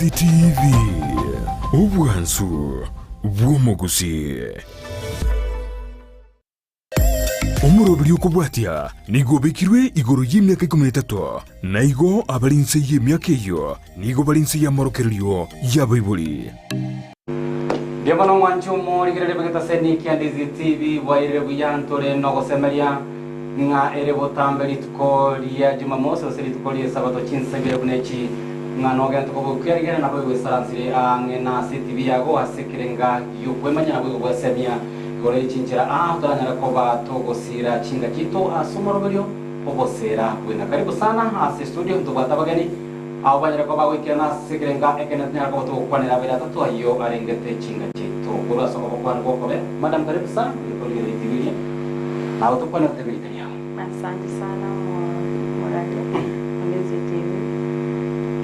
TV, obwansu bw'omogusii. Omoroberi okobwatia nigo obekirwe igoro y'emiaka ikomi na etato, na igo abare inse y'emiaka eyio nigo bare inse y'amorokererio y'abaibori. Mbuya mono omwanchi omorigereria bw'egetaseni kia Ndizi TV bwairire buya ntore nogosemeria ng'a ere botambe rituko ria Jumamosi gose rituko ri'Esabato chinsa ibere buna echi ng'a nogente kobokia rigena naboigo goisaransire aang'e na ase etibi yago ase ekerenga gi'okwemanya naboigo gwesemia igoro ye chinchera aa toranyare koba togosiira chinga chiaito ase omoroberio obosera bw'enga. Karibu sana ase estudio ntobwate abageni. Abwo banyare koba bagoikerana ase ekerenga ekenene tonyare koba togokwanera abere atato ayio arengete chinga chiaito korwa ase ogokwana gw'okobe. Madam karibu sana rigereria itibi eria nabo tokwane gotebia rita riao. Asante sana omoraria Ulinzi TV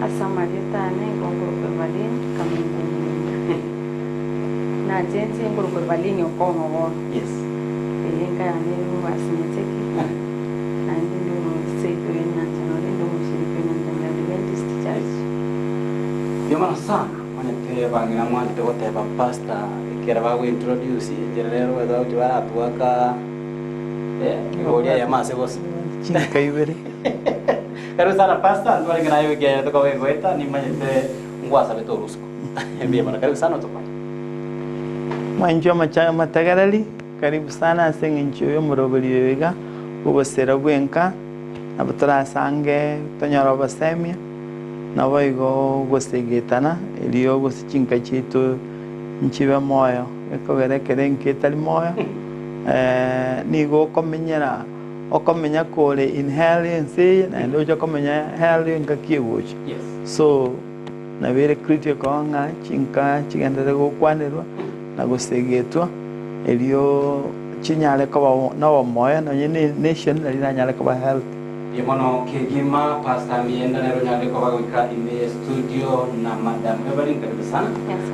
ase amarieta ane igo nkorokwa Evaline Kamingo Omulinda. Nache inche nkorokwa Evaline Okong'o bono. Yes. Eye enka yane ere Mombasa Nyacheki. Naende ndi omoseito bw'enyancha nonye ndi omoshirika bw'enyancha ya Adventist Church. Mbuya mono sana onyete bang'ina mwanchete goteba pastor ekero bago introduce enchera rero omanyete bagochia baratwaka igori eyemo ase gose. Chingika ibere. Karibu sana pastor ntwarenge naye wiki eye tokoba egoeta nimanyete ngwasabete orusuko. Mbuya mono karibu sana otokonye. Mwanchwa amacha amategereri. Karibu sana ase engencho y'omoroberi oyo iga bw'obosera bw'enka, nabo torasange tonyore obosemia, naboigo gosegetana, erio gose chinka chiaito nchibe moyo, gekogera ekero enka etari moyo, nigo okomenyera okomenya kore in hell ense eye, naende oche komenya hell engaki egocha. So, nabo ere critical ng'a chinka chigenderere gokwanerwa. na gosegetwa, erio chinyare koba nobomoyo, nonye ne nation nari eranyare koba healthy. Mbuya mono kegima Pastor Mienda nere onyarire koba goika ime ye studio na Madam Evelyn karibu sana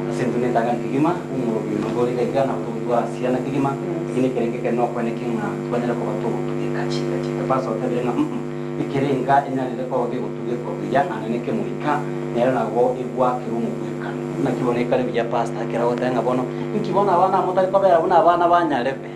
ase intwe netang'ani kegima omorobi oyo nobore iga iga nabo togotwara siana kegima lakini ekerengo ekere nokweneki ng'a twanyare koba togotugeka chinka chiaito Pastor otebire ng'a mm ekerenga enyarire koba gegotugekwa buya naende nekemoika nero nabo egwakera omogwekano. Naki bono ekare buya pastor ekero agoteba ng'a bono inki bono abana aba motari kobera buna abana ba nyarebe.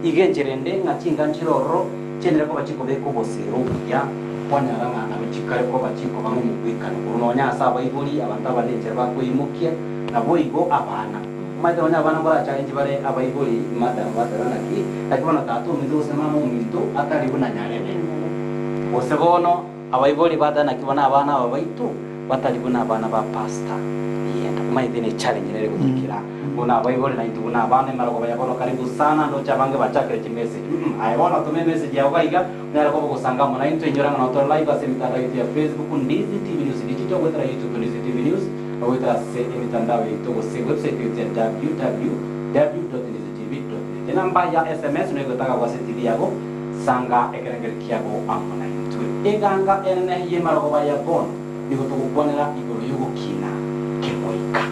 Iga enchera ende ng'a chinga nchire ororo chienere koba chikobeka obosera obuya kwanyora ng'a nabo chikare koba chikoba ng'omogwekano korwa nonya ase abaibori abanto aba nenchera bakoimokia naboigo abana. Omanyete nonya abana mborachallenge bare abaibori madam bateba naki naki bono tata ominto gose mama ominto atari buna nyarebe. Gose bono. Abaibori ba naki bono abana aba baito batari buna abana ba pastor Yenda. Omanyete ne challenge nere gotikira buna abaibori naintwe buna abana emarogoba ya bono karibu sana ndoche abange bachakire chimessage mm aye bono toma emessage yago gaiga onyare koba ogosanga amo naintwe inyora ng'a notore live ase emitandao yaito ya Facebook Ndizi TV News Digital goetera YouTube Ndizi TV News na goetera ase emitandao yaito gose website yaito ya www.ndizitv.net Enamba ya sms noigotaka goase TV yago Sanga ekerengerio kiabo amo naintwe. Eganga enene y'emarogoba ya bono nigo togokwanera igoro y'ogokina kemoika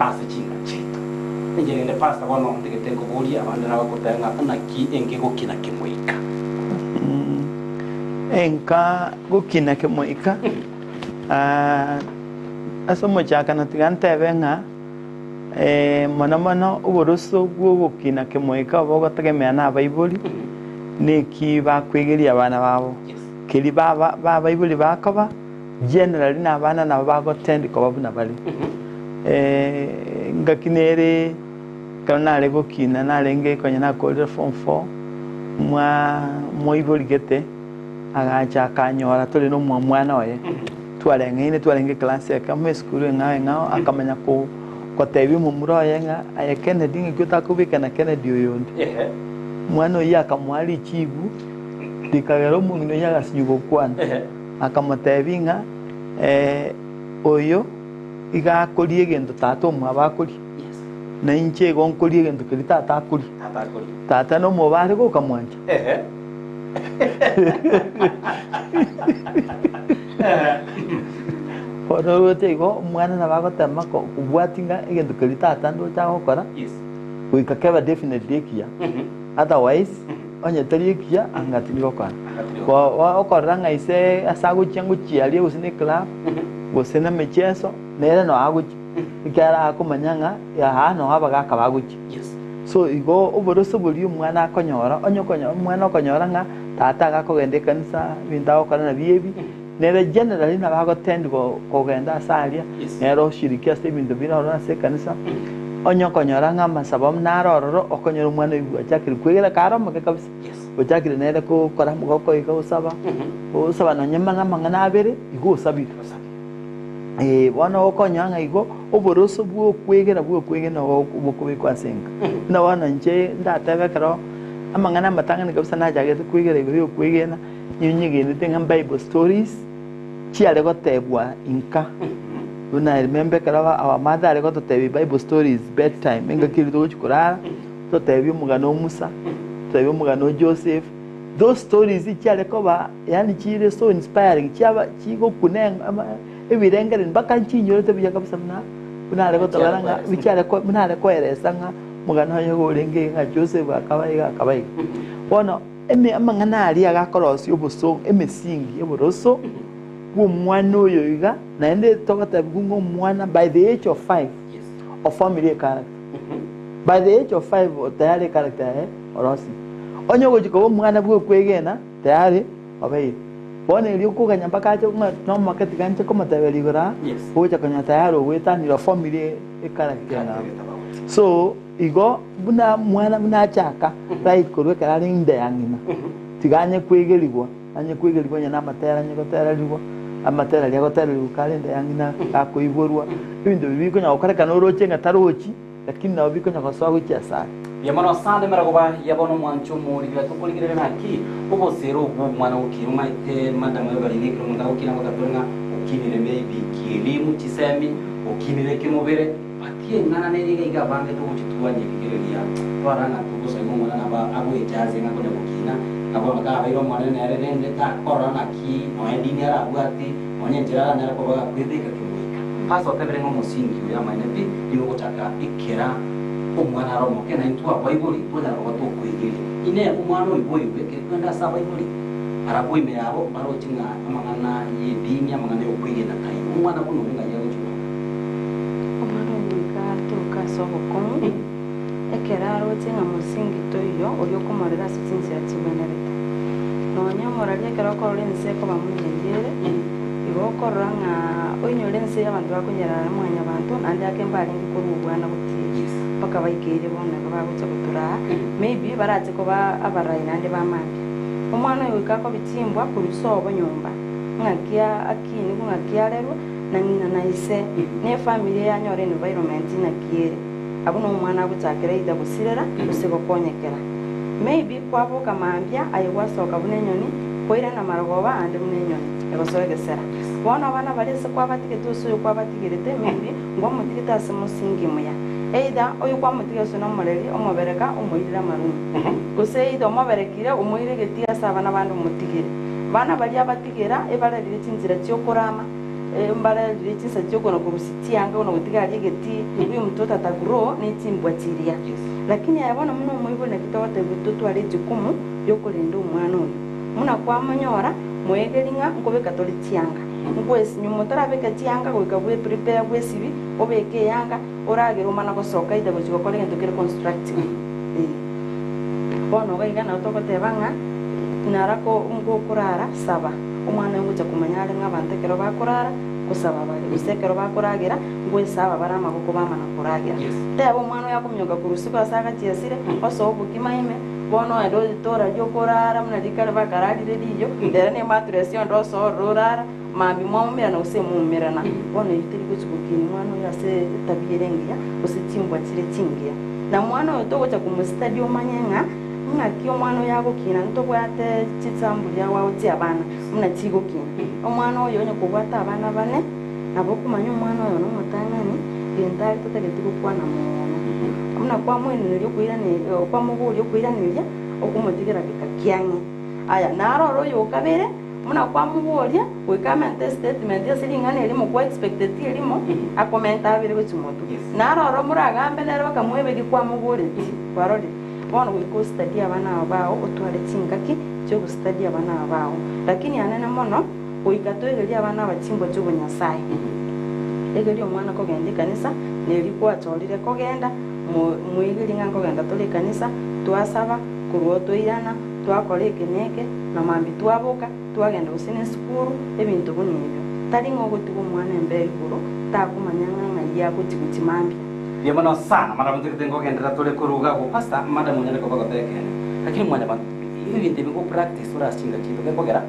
ase chinka chiaito. Inche rende Pastor bono ntigete nkoborie abande nabagoteba ng'a naki enka egokina kemoika. Enka gokina kemoika ase omochakano tiga ntebe ng'a Mono mono oboroso bw'ogokina kemoika obo ogotegemea nabaibori, neki bakwegeria abana babo. Keria baba babaibori bakoba, generally nabana nabo bagotend koba buna bare. Engaki nere ekero nare gokina narenge konya nakorire form four, mwa moibori gete agacha akanyora tore na omwana oye. Twareng'aine twarenge eclass ekemo esukuru eng'ao eng'ao akamanya ko kotebia omomura oye ng'a aye Kennedy ng'aki otakobeka na Kennedy oyonde. Omwana oyio akamoa richibu rikagera omong'ina oyio agasinywa gokwana. Akamotebia ng'a oyo iga akoria egento tata omwabo akoria, na inche igo nkoria egento keria tata akoria. Tata nomobe are gokamwancha. Bono oroche igo omwana nabo agotema ko- kobwatia ng'a egento keria tata ndoche agokora, goika kebe definitely ekiya, otherwise. Onye tari ekiya, anga tindi gokora. Ko okorora ng'a ise ase agochia ngochia aria gose ne eclub, gose na emecheso, nere noo agochia, ekiagera akomanya ng'a aa noo abagaka bagochia. So igo oboroso boria omwana akonyora, onye okonyo omwana okonyora ng'a tata iga akogenda ekanisa, ebinto agokora nabio ebi, nere generally nabo agotend go kogenda ase aria, nere oshiriki ase ebinto bire ororo ase ekanisa, onye okonyora ng'a amasabo naro ororo, okonyora omwana oigwe ochakire kwegera kare omoke kabisa, ochakire nere kokora amagoko iga osaba, osaba nonye na amang'ana abere, igo osabire. Ee, bono okonyora ng'a igo oboroso bwa okwegera bwa okwegena obo bokobekwa ase enka. Buna bono inche ndatebe ekero amang'ana amatang'ani kabisa nachagete kwegera igoro ya okwegena, nigo nyegenete ng'a Bible stories chiare gotebwa inka. Buna I remember ekero our mother are gototebia Bible stories bedtime, engaki eria togochia korara, totebia omogano o Musa, totebia omogano o Joseph, those stories chiare koba yaani chire so inspiring chiaba chigokuna ebirengererio mpaka nchinyorete buya kabisa buna buna are gotobera ng'a chiare buna are koeresa ng'a omogano oye iga orenge iga ng'a Joseph akaba iga akaba iga. Bono eme amang'ana aria agakorosia oboso emesingi oboroso bwa omwana oyo iga naende togotebiwa ng'a omwana by the age of five oformire echaracter. By the age of five tayari echaracter yaye orosirie. Onye ogochia koba omwana bw'okwegena tayari obeire. Bono erio okoganya mpaka ache ng'a nomoke tiga nche komoteberia igoro aa, ogocha konya tayari ogoetanire oformire echaracter eng'ao. So igo buna mwana buna achaka right korwa ekero are inde ya ng'ina, tiga anye kwegerigwa, anye kwegerigwa onye namatera anye gotererigwa, amatera aria agotererigwa kare inde ya ng'ina gakoiborwa, ebinto biria bikonya gokorekana oroche ng'a tarochi. Lakini nabo bikonya gosoa gochia asare. Mbuya mono asande emerogoba ya bono omwancho omorigera tokorigereria naki obosera obwo omwana gokina omaete madam Evelyn ekero omonto agokina gotatore ng'a okinire maybe kielimu chisemi okinire kemobere but eng'ana nere iga iga abange togochi twanyerigereria twarora ng'a togosoima omwana nabo agoejaze ng'a konya gokina ng'a bono kabeire omonene nere rende takorora naki nonya edini arabwati Nonya enchera aranyare koba gakwebeka kemoika. Pastor otebire ng'a omosingi oyo amaene pi nigo ogochaka ekera omwana are omoke na intwe abaibori twanyara koba tokoigeria. Inee omwana oiboirwe ekeri kwenda ase abaibori? Barabwo ime yabo mbaroche ng'a amang'ana y'edini amang'ana y'okwegena taiyo. Omwana buna oyo ng'ai agochia gotoka? Omwana oyo goika atoke ase obokong'u, ekero aroche ng'a mosingi toiyo oria okomorera ase chinchera chigwenerete. Nonya omoraria ekero okorora ense ekoba moyeri ere, igo okorora ng'a oinyore ense y'abanto bakonyerana na mwanyabanto, naende ake mbarenge korwa obwana gotiga mpaka baikeire bono iga bagocha gotura aa, maybe barache koba abarai naende ba mambia. Omwana oyo goika akobe chimbwa korwa sobo nyomba, ng'aki akinigwe, ng'aki arerwe na ng'ina na ise, na efamiri eye anyore environment naki ere. Abwo nomwana agochakera either gosirera gose gokonyekera. Maybe kwaboka mambia aye gwasoka buna enyoni, kwairana marogoba aande buna enyoni egosoa egesera. Bono abana baria ase kwabatigete ase oyo kwabatigerete maybe ngwamotigete ase mosingi muya. Either oyo kwamotiga ase nomoreri omobereka omoirire amaruma. Gose either omoberekire omoire egetii ase abana bande omotigere. Bana baria abatigera ebarerire chinchera chiokorama. Mbarerire chinsa chi'okona korusia chianga na gotiga aria egetii, huyu mtoto ata grow ne chimbwa chiria. Lakini aye bono buna omoibori naki togotebiwa totware ejukumu riokorenda omwana oyo. Buna kwamonyora, moegeri ng'a nkobeka tore chianga. Nkwesi nyuma otarabeka chianga goika bwe prepare bwesibi, obeke eyanga, oragere omana gosoka either gochia gokora egento kere constructive. Ee. Bono iga iga nabo togoteba ng'a nara ko ngokorara saba. Omwana oyo ngocha komanya are ng'a abanto ekero bakorara, ngosaba bare, gose ekero bakoragera, ngoesaba bare amaboko bamana koragera. Teba omwana oyo akominyoka korwa isiko ase agachiesire, osoe obokima ime, bono oende otorarie okorara buna rikare bakararire riiyo, rero nematuresi onde osoe ororo orara, mambia mwaumerana gose moumerana. Bono eyio teri gochia gokinia omwana oyo ase etabia ere engiya, gose chimbwa chire chingiya. Na mwana oyo togocha komostudy omanye ng'a. Ng'aki omwana oyo agokina? Ntobwate chitamburi agwo chi'abana buna chigokina. Omwana oyo onye kobwate abana bane, nabo okomanya omwana oyo nomotang'ani, gento aria totageti gokwana mono. Buna kwamoiraneria okoiraneria kwamoboria okoiraneria, okomotigera geka kiang'e. Aya, naro ore oyo okabere, buna kwamoboria, goika amente estatement ase ring'ana erimo kwa expecteti erimo, akomenta abere gochia motwe. Naro oro moragambe nere bakamoeberia kwamoboretie, kwarorire. Bono goika ostudie abana aba bao, otware chingaki chiogostudy abana aba bao. Lakini anene mono, goika toegerie abana aba chimbwa chi'obonyasae. Egeria omwana kogenda ekanisa, neri gwachorire kogenda, mo moegerie ng'a nkogenda tore ekanisa, twasaba, korwa oo twairana, twakora eke na eke, na mambia twaboka, twagenda gose na esukuru, ebinto buna ebio. Tari ng'a ogotiga omwana embeo igoro, takomanya ng'a ng'ai agochi gochia mambia. Mbuya mono sana madam ntagete nkogenderera tore koruga agwo pastor madam onyare koba goteba ekeene lakini mwanyabanto ebinto ebi go practice ore ase chingaki chiaito gekogera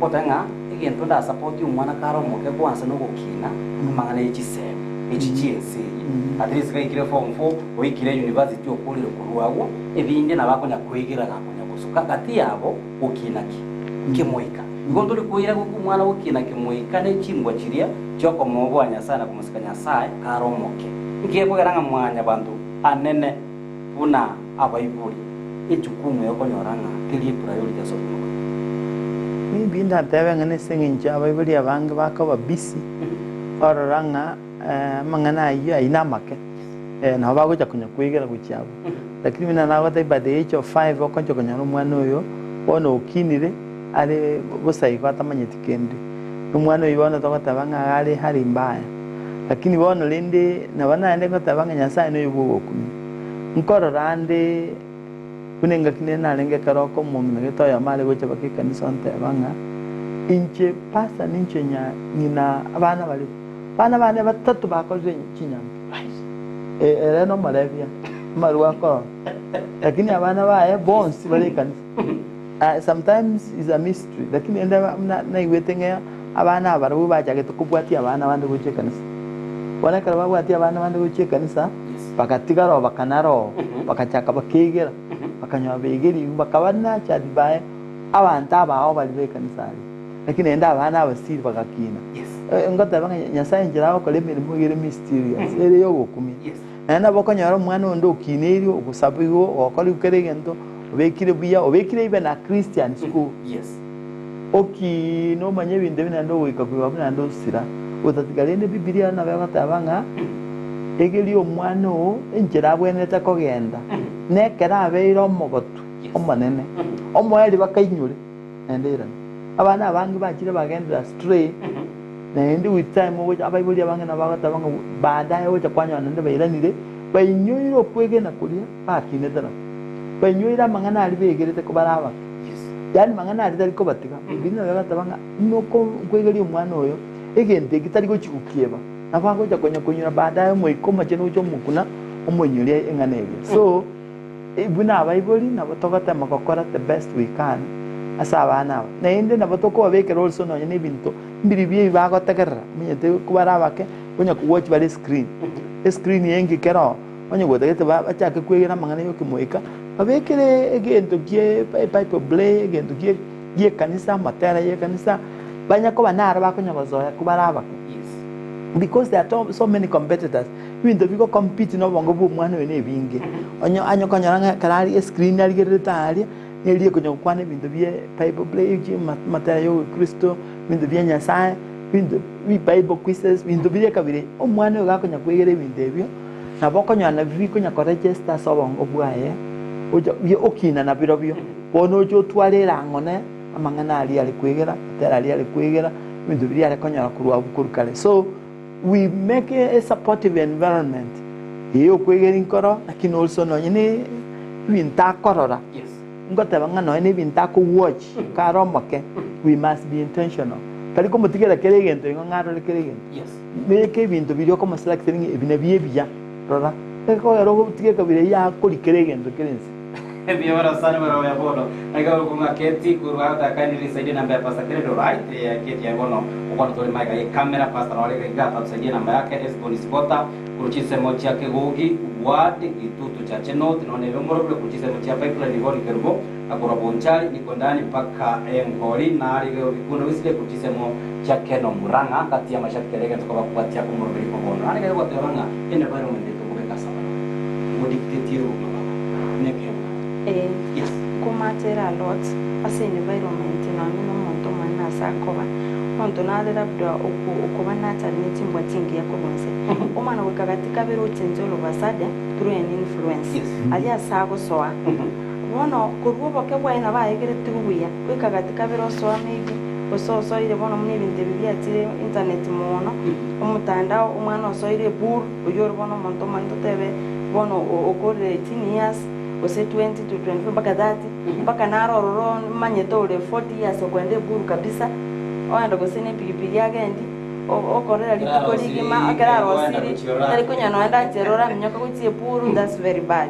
goteba ng'a egento nda support omwana kare omoke kwansa na ogokina amang'ana ye chisemi echi chiense eye at least gaikire form four oikire university okorire korwa agwo ebinde nabo akonya koegera gakonya gosuka gati yabo gokina ki? Kemoika. Igo ntori koira goika omwana gokina kemoika ne chimbwa chiria chiokomooboa Nyasae na komosika Nyasae kare omoke. Inki gekogera ng'a mwanyabanto anene buna abaibori ejukumu yokonyora ng'a teri epriority ase obogima bwaito? Maybe ndatebe ng'a nase eng'encho abaibori abange bakoba busy orora ng'a amang'ana ayio ayio namake, nabo bagocha konya kwegera gochia abwo. Lakini buna nagotebia by the age of five okoncha konyora omwana oyo bono okinire are bosa igo atamanyeti kende. Na omwana oyio bono togoteba ng'a iga are hali mbaya. Lakini bono rende nabo naende ngoteba ng'a Nyasaye noyo bwogokumia. Nkorora ande buna engaki nere narenge ekero omong'ina gete oyomo are gocha baka ekanisa onteba ng'a inche pastor ninche ng'ina abana baria, abana bane batato bakorire chinyangi. Ere nomorebia amarwa akorora, lakini abana baye bonsi bare ekanisa. Sometimes is a mystery, lakini rende buna naigwete ng'a abana aba barabwo bachagete kobwatia abana bande gochia ekanisa. Bono ekero babwatia abana bande gochia ekanisa, bagatigara oo bakanara oo, bagachaka bakeegera, bakanyora begerigwe, bakaba nurtured by abanto abao baria ba ekanisa aria. Lakini naende abana abasiri bagakina. Ngoteba ng'a Nyasae enchera agokora emeremo iga ere mysterious, ere yogokumia. Naende nabo okonyora omwana onde okineirie, ogosabigwa, ogokorigwa kera egento, obekire buya, obekire even a Christian school. Okiina omanye ebinto ebi naende ogoika koigwa buna naende osira. Gotatiga rende Bibilia nabo egoteba ng'a egeria omwana oo enchera abwenerete kogenda, na ekero abeire omogotu omonene, omoerio bakainyore. naende irana. Abana abange bachire bagendire astray, naende with time ogocha abaibori abange nabo bagoteba ng'a baadaye ogocha kwanyora naende bairanire, bainyoire okwegena koria bakinete nako. Bainyoire amang'ana aria begerete kobare abake. Yaani mang'ana aria tari kobatiga. Bibilia nabo egoteba ng'a buna oko nkoegeria omwana oyo, egento eki tari gochi gokieba, nabo agocha konya koinyora baadaye omoika omochenu ogocha omokuna omoinyoria eng'ana eria. So. Buna abaibori nabo togotema gokora the best we can ase abana aba. Naende nabo tokobabekera also nonya na ebinto mbiri ebi bagotegerera omanyete kobare abake onya kowatch bare escreen. Escreen eye engiya ekero onye gotagete bachake kwegena amang'ana ya okemoika babekere egento kie ebible play egento kie ekanisa amatera ya ekanisa banya koba naro bakonya gosoa kobare abake because there are so many competitors. Ebinto bigo compete na obongo bwa omwana oyo nebinge. Onye onye okonyora ng'a ekero aria escreen arigererete aria, neri ekonya gokwana ebinto bie bible play chi amatera ya obokristo, ebinto bia Nyasaye, ebinto bi bible quizzes, ebinto biria kabire. Omwana oyo gakonya kwegera ebinto ebio, nabo okonyora nabio bikonya ko register ase obongo bwaye, ocha bi okina nabirobio. Bono oche otware erang'o ne amang'ana aria are kwegera, amatera aria are kwegera, ebinto biria are konyora korwa abwo korwa kare. So. We make a supportive environment eye okwegera inkoro lakini also nonye ne ebinto akorora ngoteba ng'a nonye ne ebinto ako watch kare omoke we must be intentional tari komotigera kera egento igo ng'a arore kera egento beka ebinto biria okomo select ng'a ebi nabio ebiya rora ekogera ogotiga ekabira eyio akori kera egento kere inse. Mbuya mono sana bwana oya bono. Naiga ore kong'a Keti korwa agotaka kindly nisaidie namba ya Pastor Kennedy alright eh Keti aye bono okwana tore magega ye camera Pastor nore iga iga atusaidie namba yake Esbon Sibota korwa chinsemo chia Kegogi ward Gitutu Chache North nonye nebe omorobire korwa chinsemo chia Pipeline Yvonne Kerubo akorwa Bonchari niko ndani mpaka Engori nare iga Bikundo Wesley korwa chinsemo chia Keno Murang'a gati ya mashabiki aria egento koba kobwatia omoroberi obono nare iga goteba ng'a environment Tokobeka ase abana baito, nigo dictate-ire obogima bw'abana. Nekeene. Ee, Yes. nkomatera a lot ase environment nonye na omonto omonene ase akoba, Omonto nare labda okoba nachare ne chimbwa chingiya korwa inse. Omwana goika gati kabere ochenche all of a sudden through an influence. Aria ase agosoa. Bono korwa oboke bwaye nabo aegeretigwe buya, goika gati kabere osoa maybe gose osoire bono buna ebinto ebi biachire internet mono, omotandao, omwana osoire eburu, oyio ore bono omonto omonene totebe bono okorire 18 years gose 20 to 25 mpaka 30, mpaka naro ororo omanyete ore 40 years okoenda eburu kabisa, oende gose ne epigipigi agendi, okorera rituko rigima, ekero arosiri, tari konya noenda nchera oraminyoke gochia eburu, that's very bad.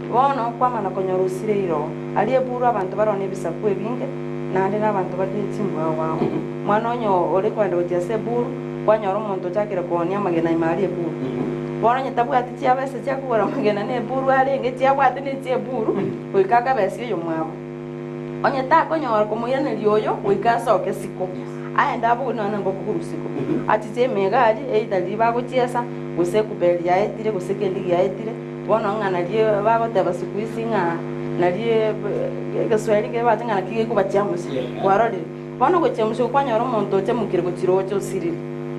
Bono kwamana konyora osire rirogo. Aria eburu abanto baroo nebisaku ebinge, naende nabanto bare ne chimbwa ao ao. Mwana onye ore kogenda gochia ase eburu, kwanyora omonto ochakire koonia amagena ime aria eburu. Bono onye tabwati chiabesa chia kogora amagena na eburu arenge chiabwate ne chi'eburu, goika akabesie oyomwabo. Onye takonyora komoiraneria oyo, goika asoke isiko, aende abogwe nonya nengoko korwa isiko, achiche emegari, either riria bagochiesa, gose ekuberi yaetire, gose kende giaetire. Bono ng'a nario bagoteba siku hizi ng'a nario egeswahili nkere bagocha ng'a naki gekobachiamusia. Kwarorire? Bono ogochiamusia okwo kwanyora omonto ochamokire gochiroche osirire.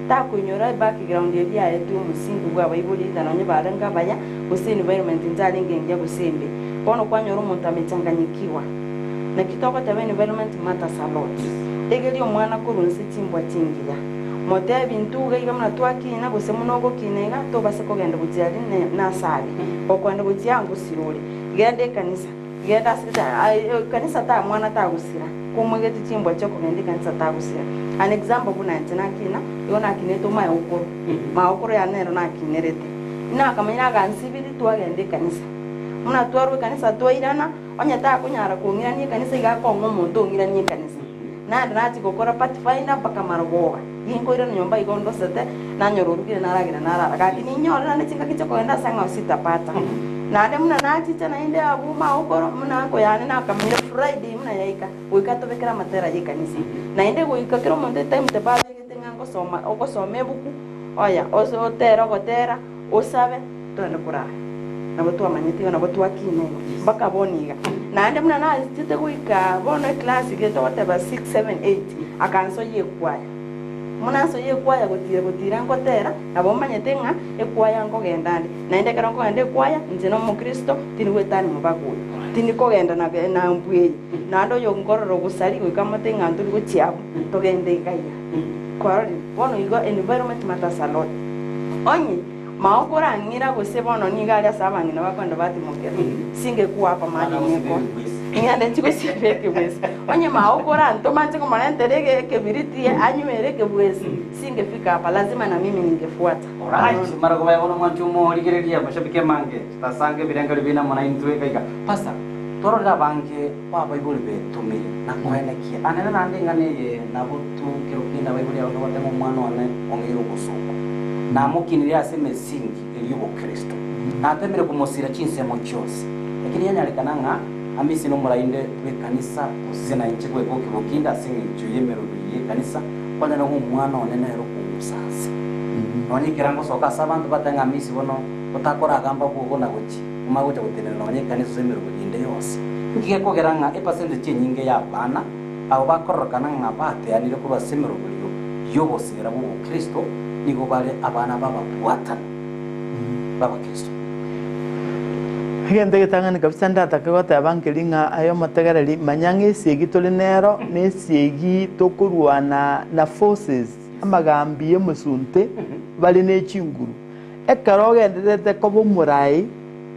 Takoinyora ebackground eria yaetwe omosingi bwa abaibori either nonye barenge abaya gose environment ncharenge engiya gose embe. Bono kwanyora omonto amechanganyikiwa. Naki togoteba environment matters a lot. Egeria omwana korwa nse chimbwa chingiya. Motebi, Ntuge iga buna twakina, gose buna ogokina iga, tobase kogenda gochia aria nase aria. Okoenda gochia aa ngosira ore. Genda ekanisa. Genda ase ekanisa ta mwana tagosira. Komwegeti chimbwa chi'okogenda ekanisa tagosira. An example buna inche nakina, igo nakinete omae okoro. Magokoro yane nero nakinerete. Nakamanya nagansibiri twagenda ekanisa. Buna twarwa ekanisa twairana, onye takonyara kong'irania ekanisa iga akong'a omonto ong'iranie ekanisa. Naende nachia gokora pathfinder mpaka marogoba. Ginkoirana nyomba igo ndosete, nanyora orugire naragera narara. Gaki ninyore naende chingaki chiokogenda ase ang'ao sitapata. Naende buna nachicha naende abwo magokoro, buna nkoyane nakamanyire Friday buna yaika, goika tobekere amatera y'ekanisa. Naende goika kera omonto etime tebabegete ng'a ngosoma ogosoma ebuku, oya ose otere ogotera, osabe, togende korara. Nabo twamanyete igo, nabo twakina igo, mpaka bono iga. Naende buna nachete goika bono eclass iga togoteba six, seven, eight, akansoyia ekwaya. Buna nsoyia ekwaya gotira gotira ngotera, nabo omanyete ng'a ekwaya nkogenda ande. Naende ekero nkogenda ekwaya, inche na omokristo, tindi goetania mobaga oyo. Tindi kogenda na na mbwa eye. Naende oyo nkorora obosari goika mote ng'a ntori gochia abwo, togende iga iga. Kwarorire? Bono igo environment matters a lot. Onye maokorang'ira gose bono nigo aria ase abang'ina bakoenda batimokera, singekuapa mani niko ng'ende nchi gosiba ekebwesi. Onye maokorantoma nche komorentera ekebiriti anywere ekebwesi, singefika apa, lazima na mimi ningefuata. Alright, mara kobaye bono mwanche omorigereria mashabiki amange tutasange ebirengererio bino amo naintwe iga iga. Pastor, twarorire abange babaibori betomire na koenekia anene naende eng'ana eye nabo tu kero kende abaibori abange bateba omwana one ong'eire obosongo namokinirie ase emesingi eria y'obokristo natemire komosira chinsemo chionsi lakini yanyarekana ng'a amise nomorainde bw'ekanisa gose nainche bwegoki bokinde ase eng'encho y'emeroberi y'ekanisa kwanyora ng'a omwana one nere okong'usa ase nonya ekero ngosoka ase abanto bateba ng'a amisi bono otakoragamba bwogo na gochi omanye gocha gotenena nonya ekanisa ase emeroberi ende yonsi. Nki gekogera ng'a epercentage enyinge y'abana abo bakororokana ng'a bateanire korwa ase emeroberio y'oboseera bw'obokristo nigo bare abana b'ababwatani b'abakristo? Egento egetang'ani kabisa ndatake goteba nkeri ng'a aye omotegereri, manya ng'a esegi tore nero nesiegi tokorwana na forces, amagambi y'omosunte bare ne chinguru. Ekero ogendererete koba omoraai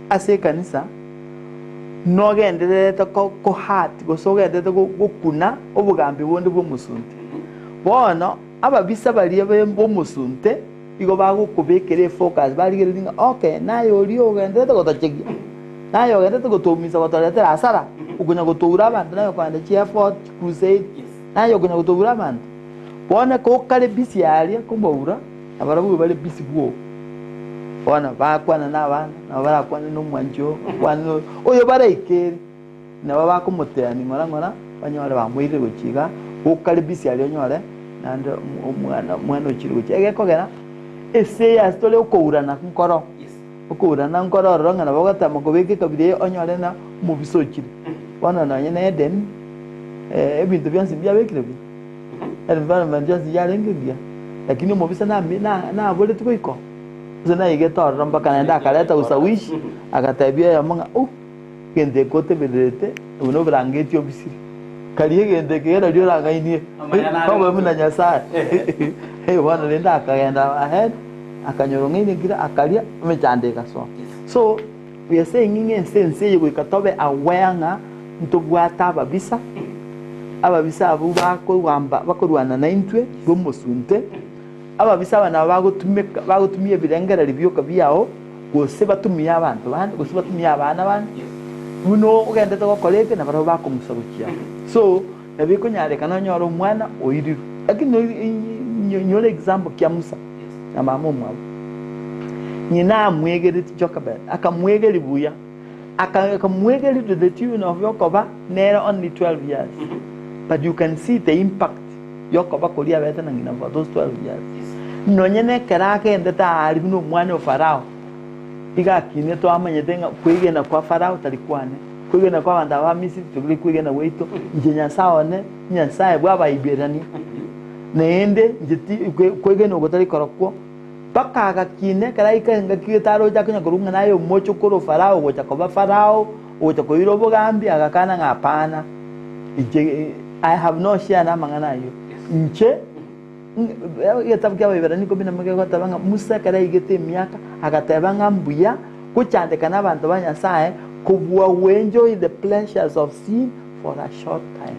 ase ekanisa, nogendererete ko hurt gose ogendererete gokuna obogambi bonde bw'omosunte. Bono ababisa baria b'omosunte igo bagokobekera efocus barigereria ng'a okay naye oria ogendererete gotochegia, naye ogendererete gotoumisa gotoretera hasara, okonya gotoura abanto naye okogenda chieffort, chicrusade, naye okonya gotoura abanto. Bono ekero okare busy aria komoura, nabarabwo bare busy bwogo. Bono bakwana na abana, nabo barakwane na omwanchi oo, bakwane na oyo, oyo baraikere, nabo bakomoteani ng'ora ng'ora, banyore bamoirire gochia igaa, okare busy aria onyore naende omwana omwana ochire gochia. Egekogera, ase eye ase tore okourana nkoro, okourana nkoro ororo ng'a nabo ogotema kobeka ekabira eye onyore ng'a omobisa ochire. Bono nonye na Eden, ebinto bionsi mbiabekire buya. Environment yonsi yarenge engiya, lakini omobisa nami na naboretie goika oo, gose naigete ororo mpaka naende akareta ushawishi, agatebia oyomo ng'a oh, egento eke otebererete buna oborangeti obisire, karia egento eke nario orang'ainie Amaya nare obe buna Nyasaye. Ehe. Bono rende akagenda ahead, akanyora ong'aini ekire akaria, emechando egasoa. So, we are saying ng'a ense ense eye goika tobe aware ng'a ntobwate ababisa, ababisa abwo bakogamba bakorwana naintwe b'omosunte, ababisa aba nabo bagotumeka bagotumia ebirengererio bioka biao, gose batumie abanto bande, gose batumie abana bande, buna ogendete gokora eke nabarabwo bakong'usa gochia amo. So, nabo ekonyarekana onyore omwana oirirwe. Lakini nyora example kia Musa na mama omwabo. Ng'ina amwegeretie Jochebed, akamwegeria buya. Akamwegeria to the tune of yokoba nere only 12 years but you can see the impact yokoba koria abete na ng'ina for those 12 years. Nonye nekero agendete aria buna omwana o Farao iga akinetwe amanyete ng'a kwegena kwa Farao tari kwane, kwegena kwa abanto aba ba Misiri tokori kwegena gwaito, inche Nyasae one Nyasae bwa Abaiberania naende inche ti kwegena oko tari korokwo. Mpaka agakina ekero aika engaki gete aroche akonya korwa ng'a naye omochokoro o Farao ogocha koba Farao, ogocha koira obogambi, agakana ng'a hapana, inche I have no share namang'ana ayio. Inche egetabu kia Abaebrania ikomi na kegoteba ng'a Musa ekero aigete emiaka agateba ng'a mbuya gochandeka nabanto ba Nyasaye kobua go enjoy the pleasures of sin for a short time.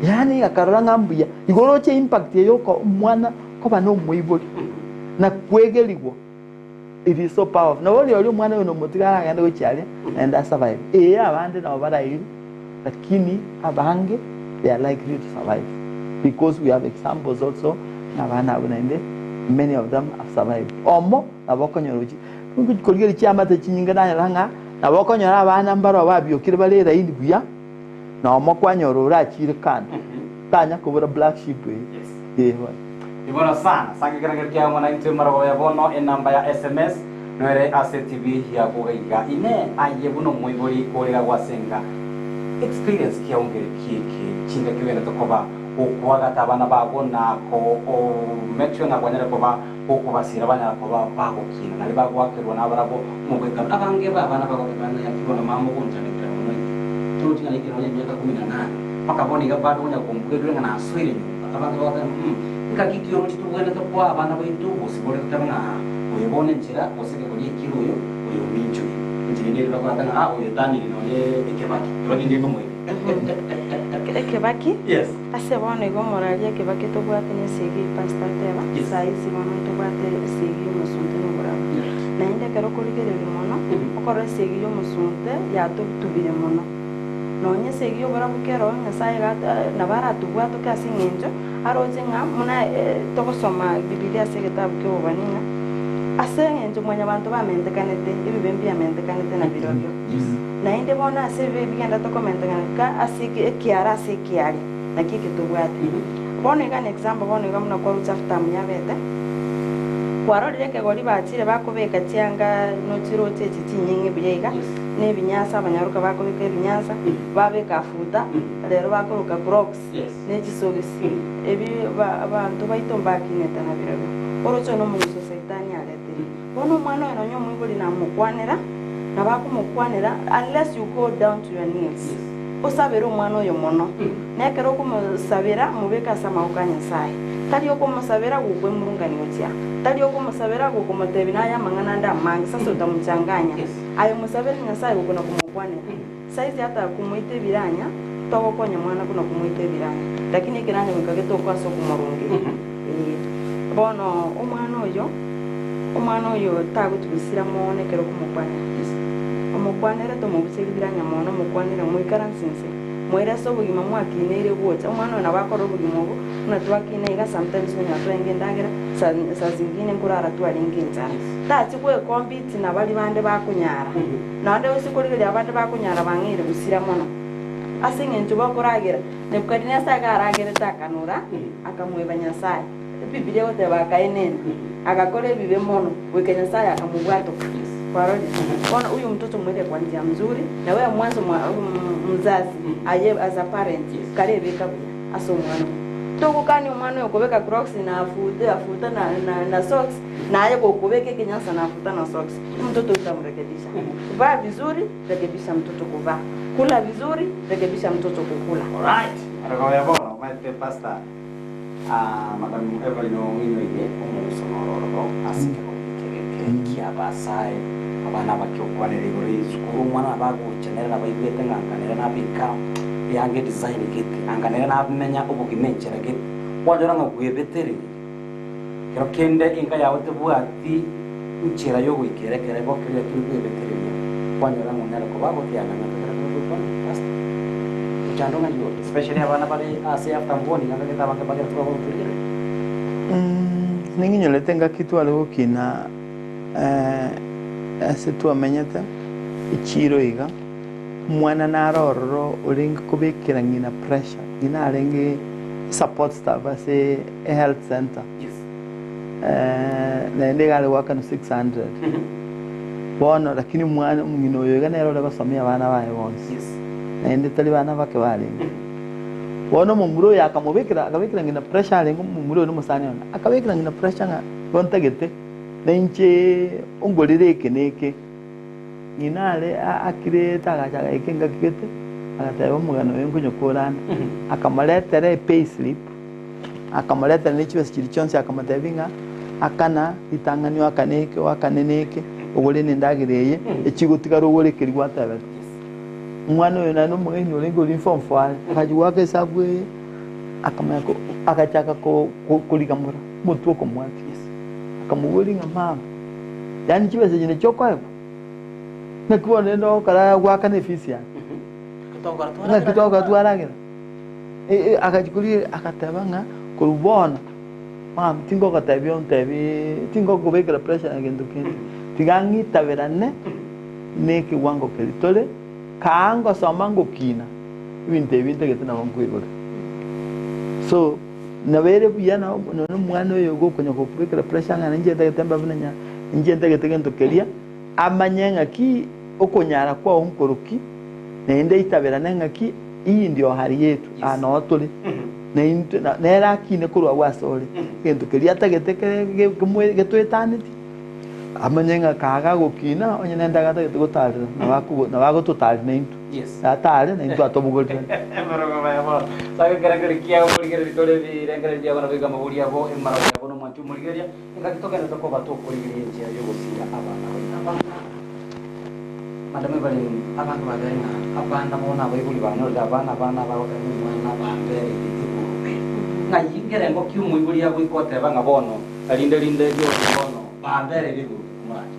Yaani akarora ng'a mbuya. Igo oroche impact eye omwana Koba nomoibori na kwegerigwa it is so powerful. Nabo rirorio omwana oyo nomotiga aragende gochia aria naende a survive. Ee abande nabo barairwe lakini abange they are likely to survive because we have examples also ng'a abana abwo naende many of them have survived. Omo nabo okonyora ochi korigereria chiamate chinyinge nanyora ng'a nabo okonyora abana mbaro babiokire bare eraini buya na omo kwanyora orachire kando tanya kobora black sheep eye. Ee bono. Ibono sana sanga ekerengerio kiao ng'a naintwe marogoba ya bono enamba ya sms noere ase TV yago iga ine aye buna omoibori korera gwasenga experience kiao nkere kieke chingaki ogenderete koba gokwagata abana bago na ko make sure ng'a kwanyare koba gokobasira banyara koba bagokina nari bagoakerwa nabarabwo omogwekano abange ba abana bagoteba ng'a naki bono mama ogonchandekera mono inche torochi ng'a naikire nonya emiaka kumi na nane mpaka bono iga bado onya kombugerire ng'a nasoire nyomba. Abanto bagateba, Mm, ngaki ki oroche tobwenerete koa abana baito obosibore totebe ng'a aa, oyo bono enchera, gose ekegori ekire oyo, oyo omincho oyo. Enchera ende eria bakorata ng'a aa, oyo otaniri nonye ekebaki, ekebaki ngekomoira. Ekebaki, Yes. ase bono igo omoraria ekebaki tobwate nesegi pastor ateba, Yes. saa hizi bono ntobwate esegi y'omosunte na oborabu. Naende ekero okorigereria mono, okorora esegi y'omosunte yatotubire mono. Nonya esegi y'oborabu kero Nyasae iga nabo aratobwatoke ase eng'encho aroche ng'a buna togosoma Bibilia ase egetabu ki'obobani ng'a ase eng'encho mwanyabanto bamentekanete, ebibe mbiamentekanete na birobio. Naende bono ase ebibe bigenderete komentekaneka ase ekiara ase ekiare, naki eke tobwate. Bono iga an example bono iga buna kwaruche after muyabete, kwarorire ekegori bachire bakobeka chianga nochiroche echi chinyeng'e buya iga, na ebinyansa abanyaroka bakobeka ebinyansa, babeka afuta, rero bakoroka crocs, ne chisogisi, ebi ba abanto baito mbakinete nabirobio. Oroche oyo nomoguso saitani aretire. Bono omwana oyo nonya omoibori namokwanera, nabo akomokwanera unless you go down to your knees, osabere omwana oyo mono. Na ekero okomosabera, mobeke ase amaboko a Nyasae. Tari okomosabera gokwemurungania gochia, tari okomosabera gokomotebia naye amang'ana ande amange, sasa otamochanganya. Aye mosabere Nyasae gokona komokwanera. Saizi ata komoita ebiranya, togokonya mwana buna komoita ebiranya, lakini ekeranya goika getoke ase okomorungeria. Ee. Bono omwana oyo, omwana oyo tagotugusira mono ekero okomokwanera. Omokwanere tomobucherie biranya mono, omokwanere moikaranse inse. Moire ase obogima mwakineire gocha. Omwana oyo nabo akore obogima obo buna twakina iga, sometimes onyora twarenge endagera, saa zingine nkorara twarenge enchara. Tachi gwecompete na baria bande bakonyara. Naende gose korigereria abande bakonyara bang'eire gosira mono. Ase engencho bakoragera, Nebukadinesa iga aragerete akanora, akamoeba Nyasae. Ebibilia egoteba akaenena, agakora ebibe mono, goika Nyasae akamobwatoka. Kwarorire? Bono huyu mtoto mweke kwa njia mzuri, na wewe mwanzo mwa mzazi aye as a parent karebeka buya ase omwana oo. Togokania omwana oyo kobeka crocs na afute afuta na na na socks, naye gokobeka ekenyansa na afuta na socks, omototo otamorekebisha. Vaa vizuri, rekebisha mtoto kuvaa. Kula vizuri, rekebisha mtoto kukula. Alright, arogoya bono omanyete pastor ah, madam Evelyn ong'inyoire omoguso noro ororo ase ekegori eke geke ki'abasae abana abake okwanera igoro y'esukuru omwana nabo agocha nere nabo aigwete ng'a anga nere nabeka eanga edesign gete anga nere namenya obogima enchera gete kwanyora ng'a bwebetereire kero kende enka yao tebwati nchera yogoikera ekerengo keria lakini bwebetereria kwanyora ng'a onyare koba agotiana ng'a tokera koba gokwana pastor mochando ng'ai ore especially abana bare ase after mbwoni iga ngagete abange mbagere koba bagotorigereria. Ning'inyorete engaki tware gokina ase twamenyete echiro iga, omwana nare ororo orenge kobekera ng'ina pressure, ng'ina arenge support staff ase ehealth centre. Naende iga are goakanwa 600. Bono lakini omwana omong'ina oyo iga nere ore gosomia abana baye bonsi, naende tari bana bake barenge. Bono omomura oyo akamobekera akabekera ng'ina pressure arenge omomura oyo na omosani one, akabekera ng'ina pressure ng'a igo ntagete na inche ongorere eke na eke. Ng'ina are akirete agacha agaika engaki gete, agateba omogano oyo nkonyokora ande, akamoretera epayslip. Akamoretera ne chibesa chiria chionsi, akamotebia ng'a akana ritang'ani oakane eke, oakane na eke, ogore nendagera eye, echigotigara ogore keria gwatebete. Omwana oyo naende omong'aini orenge oria form four are, akachia goaka esabu eye, akamanya ko agachaka ko ko korigamora omotwe okomwatia. Akamoboria ng'a mama, yaani chibesa echi nachio okoegwa? Naki bono rende ogokora goakana efees yane? Naki togokora twaragera? Agachia korigereria agateba ng'a korwa bono mama tingogotebia ontebi tingokobekera pressure na gento kende, tiga ng'itaberane na ekewango keria tore, kaa ngosoma ngokina ebinto ebi ntagete nabo nkoigora. So nabo ere buya nonye omwana oyo gokonya gokobekera pressure ng'a ninche ntagete mbe buna nya ninche ntagete gento keria, amanye ng'aki okonyara kwao nkoroki, naende aitaberane ng'aki. Iyi ndio hari yetu, aa noo tore, na intwe na- nere akine korwa agwo ase ore. Egento keria atagete kere ge- kemwe getoetanetie, amanye ng'a kaga agokina, onye nende agatagete gotarera, nabo akogo nabo agototaria naintwe. Yes. Atare naintwe atobogorirane. Emerogo maya bono. Saka ekerengererio kiao morigereria tore ebirengererio biabo naboigo amabori abo, emarabo yabo nomwanchi omorigereria, engaki togende tokoba tokorigereria enchera y'ogosira abana baito. Abana. Madam Evelyn, abanto babere ng'a abana bono abaibori banyorire abana, abana abagoteba ng'a omwana bambereire igurube. Ng'ai nkerengo ki omoibori agoika oteba ng'a bono rinde rinde rionsi bono bambereire igurube omorache?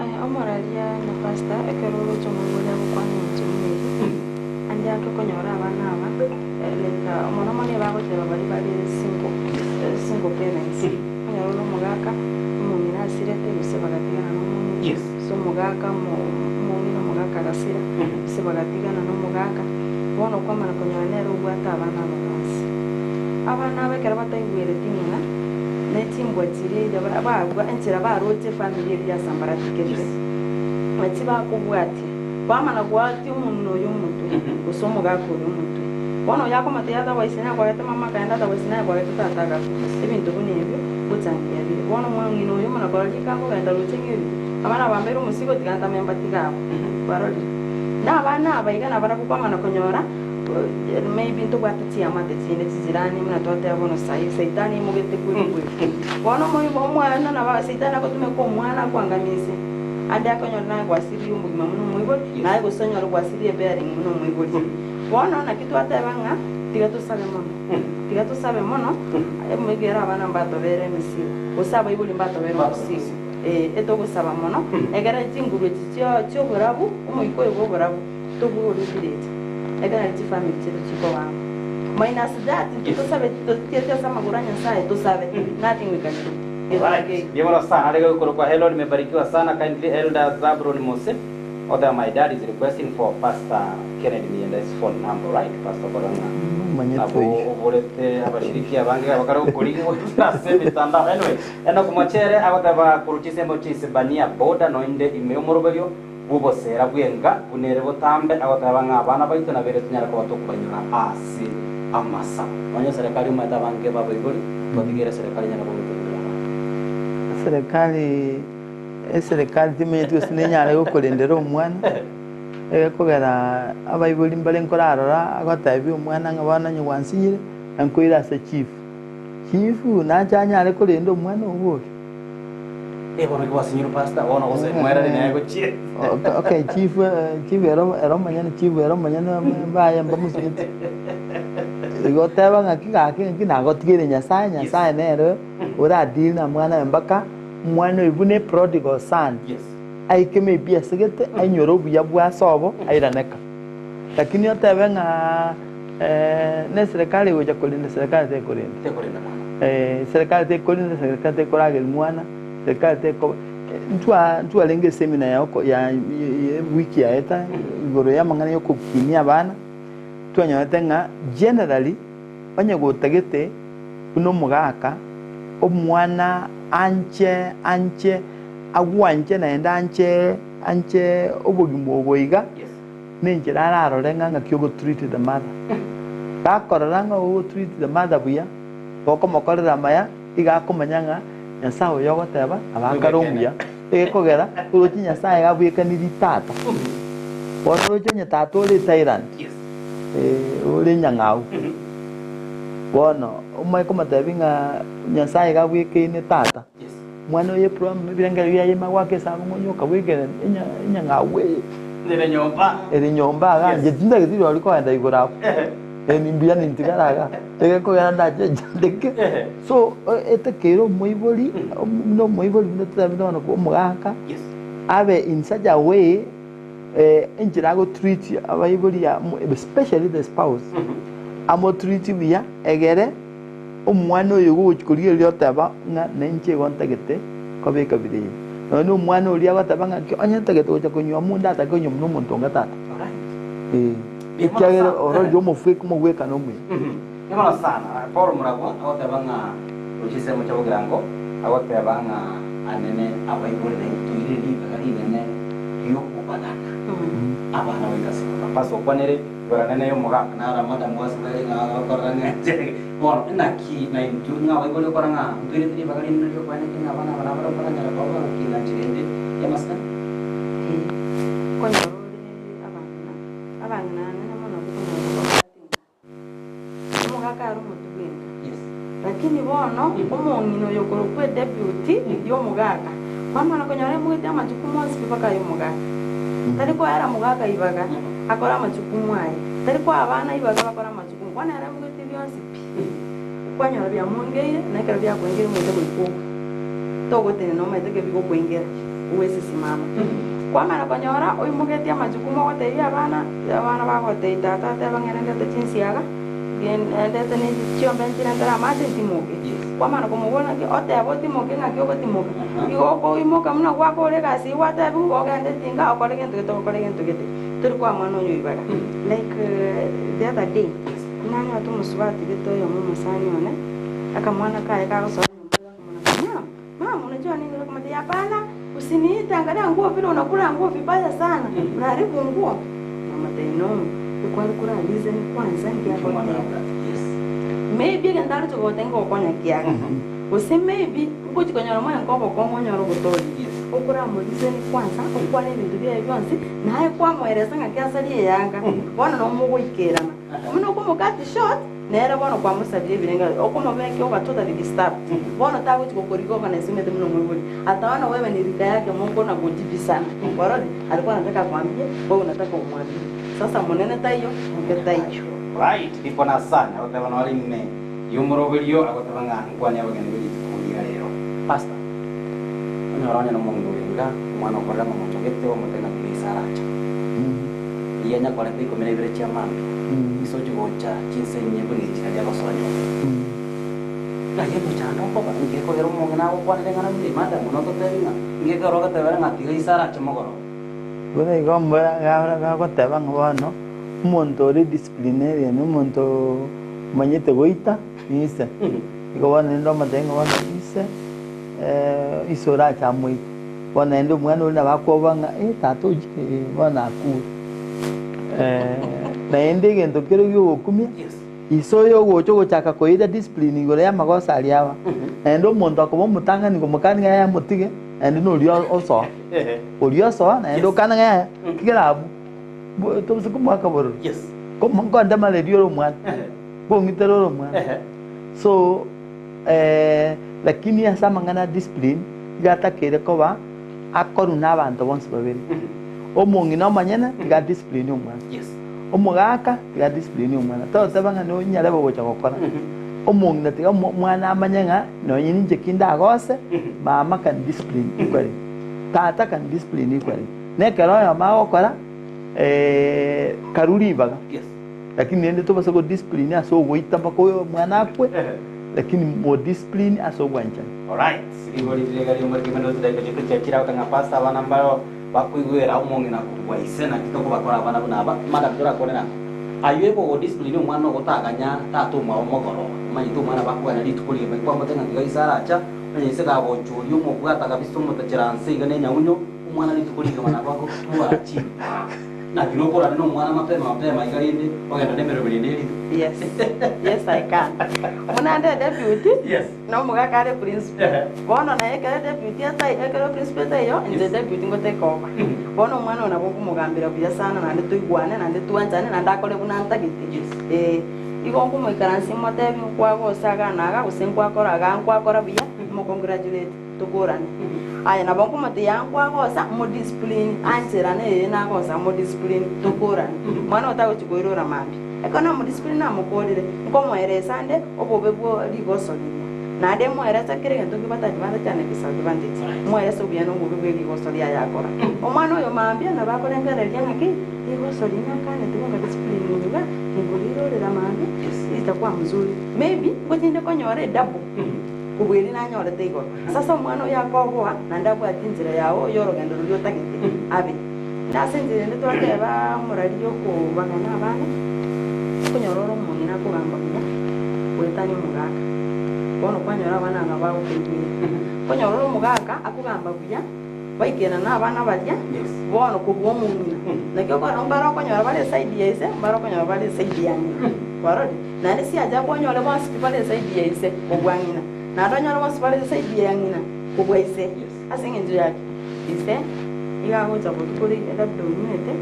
Aye omoraria na pastor ekero oroche omoibori agokwana engencho buna eyio, ande ake okonyora abana aba like mono mono ebagoteba baria bare single, single parents. Onyore ore omogaka, omong'ina asirete gose bagatigana nomong'ina, Yes. gose omogaka omo- omong'ina omogaka agasira, gose bagatigana nomogaka, bono kwamana konyora nere obwate abana aba bonsi. Abana aba ekero bataigwereti ng'ina, ne chimbwa chiria eria ba- bagwa enchera baroche efamiri eria yasambaratikete, nachi bakobwatia. Kwamana goatia omong'ina oyo omotwe, gose omogaka oyo omotwe. Bono oyo akomotebia otherwise nakwagete mama akaenda otherwise nakwagete tata agakwa. Ebinto buna ebio ngochangia bire. Bono omong'ina oyo omana korora rika nkogenda roche ng'a ebi, abana bambeire omosigo tiga ntame mbatige abwo. Kwarorire? Na abana aba iga nabarabwo kwamana konyora maybe ntobwate chiamate chinde chijirani buna twateba bono saii saitani aimogete kweri kweri. Bono omoibo omwana nabo saitani agotumeka omwana akoangamise. Ande akonyora naye gwasiririe omogima buna omoibori, naye gose onyore gwasiririe ebearing buna omoibori. Bono naki twateba ng'a tiga tosabe mono, tiga tosabe mono, emegera abana mbatobere emesigo, gose abaibori mbatobere omosigo. Ee, etogosaba mono, ekero chinguru echi chio chioborabu, omoika oyo bw'oborabu, tobore ebirecha, ekero nari chifamiri chiaito chikoba amo. Minus that, intwe tosabe totiete ase amagoro a Nyasaye, tosabe, nothing we can do. Alright, mbuya mono sana. Arege gokorokwa Helon Mebarikiwa sana kindly Elder Zabron Mose Other my dad is requesting for Pastor Kennedy Miyenda's phone number right Pastor Koranga Omanyete nabo oyio. oborete abashiriki abange abakare gokorigwa ase emitandao anyway Enock Mochere agoteba korwa chinsemo chi'Isibania border noinde ime y'omoroberio bw'obosera bw'enga buna ere botambe agoteba ng'a abana baito nabere tonyare koba tokobanyora ase Amasabo. Onye eserekari omanyete abange b'abaibori, twatigere eserekari enyare kogotorindera abana. Eserekari eserekari timanyeti gose nenyare gokorendera omwana, egekogera abaibori mbare nkorarora agotebia omwana ng'a bono onye gwansinyire, nkoire ase chief. Chief nache anyare korenda omwana obo oria. Eh, bono ki gwasinyirwe pastor, bono gose mwereri naye gochie. Okay, okay, chief, eh, chief ero ero omonyene chief ero omonyene mbaye mbamosigete. Igo oteba ng'aki gaki ng'aki nagotigeire Nyasaye, Nyasaye nere oradeal na mwana oye mpaka omwana oyo buna eprodigal son Yes. aike maybe asegete ainyore obuya bwa ase obo airane ka. Lakini otebe ng'a ne eserekari egocha korenda, eserekari tekorenda. Tekorenda mwana. Eserekari tekorenda, eserekari tekorageria mwana, eserekari teko ntwa ntwarenge esemina ya oko ya ewiki yaeta igoro ya amang'ana ya okokinia abana, twanyorete ng'a generally onye gotagete buna omogaka, omwana anche anche agwanche naende anche anche obogima obo iga. Yes. Nenchera ararore ng'a ng'aki ogo treat the mother. Gakorora ng'a ogo treat the mother buya, gokomokorera amaya, iga akomanya ng'a Nyasae oyo ogoteba nabo akare omuya. Egekogera oroche Nyasae iga abwekanirie tata. Bono oroche onye tata ore etyrant, eh, ore enyang'au, bono omanye komotebia ng'a Nyasae iga abwekaine tata. Omwana oye Ephraim ebirengererio biaye ime agoaka esabu ng'a onye okabwekera enyang'au eye Ere nyomba. ere nyomba iga, inche tintageti rirorio kogenda igoro abwo, eh mbuya nintigare iga, egekogera ndache nchandeke. So etakeire omoibori buna omoibori buna totabe bono omogaka, abe in such a way enchera ago treat abaibori especially the spouse, amo treat buya egere. Omwana oyo ogochia korigereria oteba ng'a nainche igo ntagete koba ekabira eye. Nonya na omwana oria agoteba ng'a ki onye ntagete gocha konywa munde atake konywa buna omonto onga tata. Ee, ekiagera ororire omofweka omogwekano omuya. Mbuya mono sana. Paul Muragwa agoteba ng'a gochia ensemo chia bogirango agoteba ng'a anene abaibori naintwe toire ribaga rinene ri'okobagana abana baito ase nyomba. Pastor okwanire Igoro nene y'omogaka naro madam gwasibere ng'a agokorera ng'a inche bono inaki naintwe ng'a abaibori okora ng'a ntwairete ribaga rinene riokoenekia ng'a abana aba nabarabwo baranyare koba bagokina nchera ende y'amasikani. Ee, konyora ore abang'ina, abang'ina anene mono bikonyora babwate inka. Omogaka are omotwe bw'enka. Yes. Lakini bono omong'ina oyo okorokwa edeputy y'omogaka, kwamana konyora aimogetie amachukumu onsi pi mpaka aye omogaka. Tari koera mogaka ibaga akore amachukumu aye, tari koa abana ibaga bakore amachukumu, bono ere aimogetie bionsi pi. Kwanyora biamoengeire, na ekero biakoengeire omanyete goika okwe. Togotenena omanyete ki bigokoengera, ogwesisimama. Kwamana konyora oimogetie amachukumu ogotebia abana, abana bagotebia tata ateba ng'a ere ndete chinsiaga, Ndete ne chiombe nchirentere amache ntimoke. Kwamana komobora naki otebe otimoke ng'aki ogotimoka. Igo okoimoka buna gwakora egasi eyio gwatebiwa, ogende etinga okore gento gete okore gento gete. Tori koa mwana oyo ibaga. Like the other day, nanyorete omosubati gete oyomo omosani one, akamwana kaye kagosoa nyomba gakomona mama, mama unajua nini Nikamwambia hapana, usiniite angalia nguo vile unakula nguo vibaya sana, unaharibu nguo. Namotebia no, ekware kora reason kwanza ngiagoteba. Maybe egento aroche goteba ngokonya kiaga. Gose maybe ngochi konyora moyo obokong'u onyore obotoori. Okoramo reason kwanza, okwane ebinto biaye bionsi, naye kwamoeresa ng'aki asarie eyanga, bono nabo mogoikerana. Buna okomo cut short, Nere bono kwamosabirie ebirengererio, okomobeka oba totally disturbed. Bono tagochi gokoriga organize omanyete buna omoibori. Ataona wewe ni rika yake monko na kujibisana. Warorire? Alikuwa anataka akwambie, wewe unataka umwambie. Sasa monene taiyo, moke taiyo. Right, ndikwana sana agoteba nore ime y'omoroberio agoteba ng'a nkwane abageni be rituko ria rero. Pastor, onyore onye nomong'ina ore iga, omwana okorire amamocho gete omotebie ng'a please aracha. Riria nyakorete ikomi na ibere chia mambia, ise ochia gocha chinsa inye buna echi naria agosoa nyomba. Ng'ai omochando okoba? Inki gekogera omong'ina agokwanera eng'ana buna eye? Madam, nototebi ng'a inki gekogera ogetebera ng'a tiga ise arache mogoroba? Bono igo bagoteba ng'a bono omonto ore disciplinarian, omonto omanyete goita nise. Igo bono rende omotebie ng'a bono ise ise orache amoite. Bono naende omwana oria nabo akoba ng'a eh tata ochire eh bono akure. Naende egento kere giogokumia, Yes. Ise oyo ogocha ogochaka koira discipline igoro y'amagoso aria aba, naende omonto akoba omotang'ani komokania ng'a yaya motige, naende noria osoa. Oria osoa naende okana ng'a yaya tigera abwo, bo tobisa komoaka bororo. Komo nkondemareria ore omwana, nkong'itera ore omwana. So lakini ase amang'ana a discipline, iga atakeire koba akorwa na abanto bonsi babere. Omong'ina omonyene tiga adiscipline omwana. Omogaka tiga adiscipline omwana. Toteba ng'a nonyarebe ogocha gokora. Omong'ina tiga omwana amanye ng'a nonye ninche ki ndagose, mama can discipline equally, tata can discipline equally. Na ekero oyomo agokora karue ribaga. Lakini rende tobasa go discipline ase ogoita mpaka oyo omwana akwe, lakini mo discipline ase obwanchani. Alright, rigori riria riomorike mende chidaika chiaito chiachire agoteba ng'a pastor abana mbaro bakoigwera omong'ina kobua ise naki tokobakora abana buna aba madam torakwane nabo aywo ebo go discipline omwana ogotaganya tata omwabo mogoroba omanyete omwana bakoganya rituko rigima kwamotebia ng'a tiga ise aracha onye ise gagocha oria omobwata kabisa omotachera nse iga nenyaunyo omwana rituko rigima nabo agotwara chimba. Naki nokorane nomwana mapema mapema iga rende ogenda nemeroberi ende erito. Yes. Yes, I can. Buna nde deputy, Yes. na omogaka are principal. Ehe. Bono naye ekero deputy atai, ekero principal etaiyo, inche deputy ngo take over. Bono omwana oyo nabo nkomogambera buya sana naende toigwane, naende twanchane, naende akore buna ntagete. Yes. Eh, igo nkomoikaransia motebi nkwagosa iga na iga, gose nkwakora iga, nkwakora buya, mocongratulate. Tokorane. Aye nabo nkomoteya nkwagosa, modiscipline, ancherane ee nagosa, modiscipline, tokorane. Mwana oyo tagochi koirora mambia. Ekero namodiscipline namokorire, nkomoeresa nde obobe bwo rigoso riria. Naende moerese kera egento nkebwate advantage and disadvantage. Moerese obuya na obobe bwe rigoso riaye akora. Omwana oyo mambia nabo akorengereria ng'aki, rigoso riria nakanete bonga discipline iga, ninkorirorera mambia, itakuwa mzuri. Maybe, ngochinde konyora edouble. Kobua eria nanyorete igoro. Sasa omwana oyo akoboa, naende abwate enchera yao y'orogendo roria otagete abe. Na ase enchera ende twateba omorari okobagana abana, okonyora ore omong'ina akogamba buya, goetania omogaka. Bono kwanyora abana aba bagokoigwera. Okonyora ore omogaka akogamba buya, baikerana na abana baria, bono kobua omong'ina. Naki okonyora mbare okonyora bare eside ya ise, mbare okonyora bare eside ya ng'ina. Kwarorire? Naende siacha kwonyore bonsi pi bare esaidi ya ise kobua ng'ina, naende onyore bonsi bare esaidi ya ng'ina kobua ise. Ase engencho ya ki? Ise iga agocha botuko riria labda onywete,